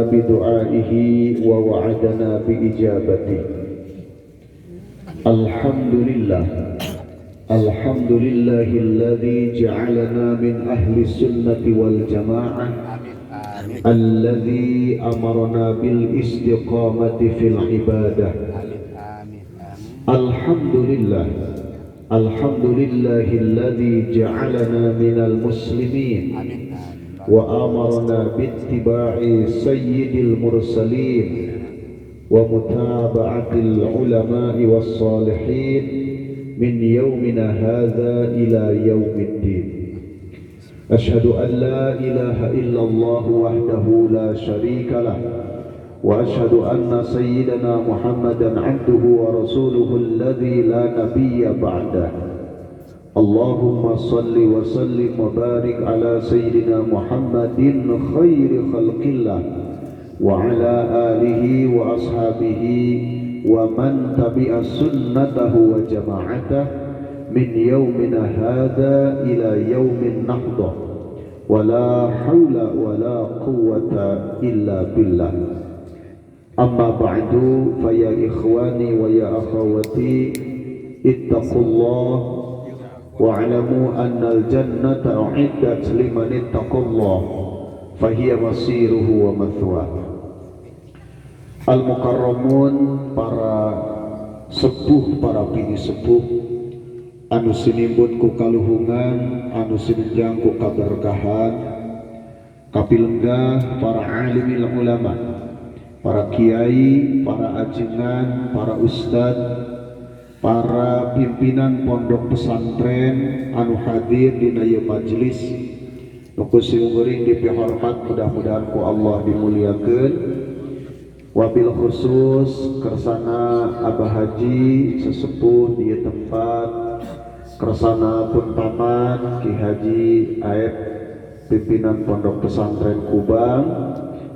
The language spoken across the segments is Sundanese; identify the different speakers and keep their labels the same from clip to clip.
Speaker 1: بدعائه ووعدنا بإجابته. الحمد لله، الحمد لله الذي جعلنا من أهل السنة والجماعة، الذي أمرنا بالاستقامة في العبادة. الحمد لله، الحمد لله الذي جعلنا من المسلمين وأمرنا باتباع سيد المرسلين ومتابعة العلماء والصالحين من يومنا هذا إلى يوم الدين. أشهد أن لا إله إلا الله وحده لا شريك له، وأشهد أن سيدنا محمدا عبده ورسوله الذي لا نبي بعده. اللهم صل وسلم وبارك على سيدنا محمد خير خلق الله وعلى آله وأصحابه ومن تبع سنته وجماعته من يومنا هذا إلى يوم النهضة، ولا حول ولا قوة إلا بالله. أما بعد، فيا إخواني ويا أخواتي، اتقوا الله واعلموا أن الجنة أعدت لمن اتقى الله، فهي مصيره ومثواه. Al-Mukarramun, para sepuh, para pini sepuh anu sinimbun ku kaluhungan, anu sinenjang ku kaberkahan, kapilenggah para alimil ulama, para kiai, para ajengan, para ustad, para pimpinan pondok pesantren anu hadir dina ieu majelis nu ku simkuring dipihormat, mudah-mudahan ku Allah dimuliakeun. Wabil khusus kersana Abah Haji, sesepuh di tempat, kersana pun paman Ki Haji Aep, pimpinan Pondok Pesantren Kubang,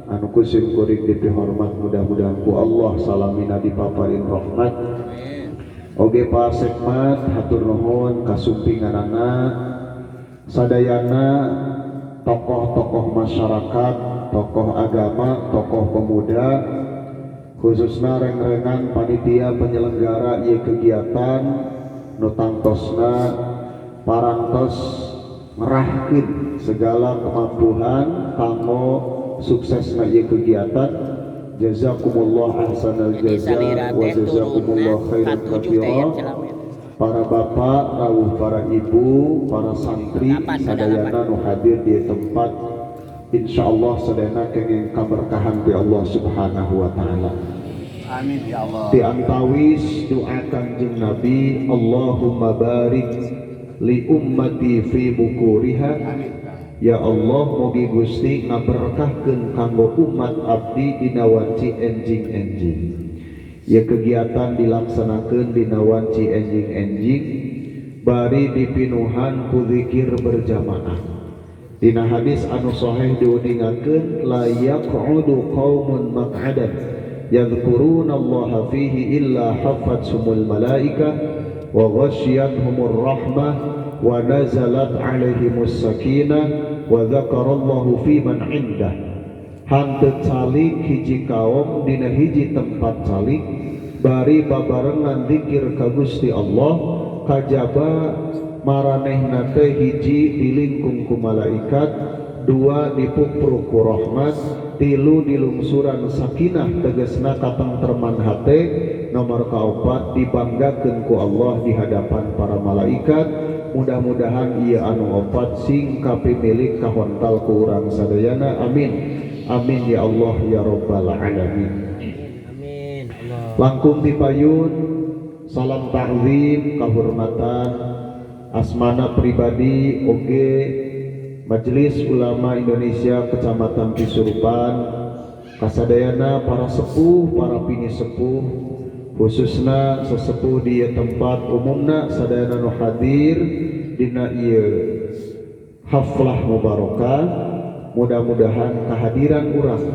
Speaker 1: anu ku simkuring dipihormat, mudah-mudahan ku Allah salamina dipaparin rahmat. Oge Pak Sekmat, hatur nuhun kasumpinganana. Sadayana tokoh-tokoh masyarakat, tokoh agama, tokoh pemuda, khususnya reng-rengan panitia penyelenggara ieu kegiatan nu tangtosna parantos ngerahkeun segala kemampuan kanggo suksesna ieu kegiatan. Jazakumullah ahsanal jaza wa jazakumullah khairan katsira. Para bapak rawuh, para ibu, para santri sadayana nu hadir di tempat, insyaallah sadayana kenging kaberkahan ti Allah Subhanahu wa taala.
Speaker 2: Amin ya Allah.
Speaker 1: Di antawis doa Kanjeng Nabi, "Allahumma barik li ummati fi bukuriha." Ya Allah, mugi Gusti ngaberkahkeun kanggo umat abdi dina wanci enjing-enjing. Ya, kegiatan dilaksanakeun dina wanci enjing-enjing bari dipinuhan ku zikir berjamaah. Dina hadis anu sahih diuningakeun, "La yaq'udu qaumun maq'adan yadhkuruna Allah fihi illa haffathumul malaikah wa ghasyiyatuhumur rahmah wa nazalat alaihimus sakinah wa dzakarallahu fi man indah." Hanteu calik hiji kaum dina hiji tempat calik bari babarengan zikir ka Gusti Allah, kajaba maranehna teh hiji dilingkung ku malaikat, dua dipupruk ku rahmat, tilu dilungsuran sakinah, tegesna katengtreman hate, nomor kaopat dibanggakeun ku Allah di hadapan para malaikat. Mudah-mudahan ieu anu opat sing kapimilik kahontal ku urang sadayana. Amin amin ya Allah ya rabbal alamin.
Speaker 3: Amin Allah.
Speaker 1: Langkung dipayun salam ta'zim kahormatan asmana pribadi oge Majelis Ulama Indonesia Kecamatan Cisurupan kasadayana para sepuh, para pini sepuh, khususna sesepuh di ieu tempat, umumna sadayana nu hadir dina ieu haflah mubarakah. Mudah-mudahan kehadiran urang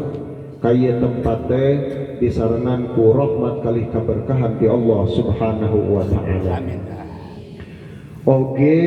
Speaker 1: ka ieu tempat teh disarengan ku rahmat kalih kaberkahan ti Allah Subhanahu wa taala.
Speaker 2: Amin.
Speaker 1: Oge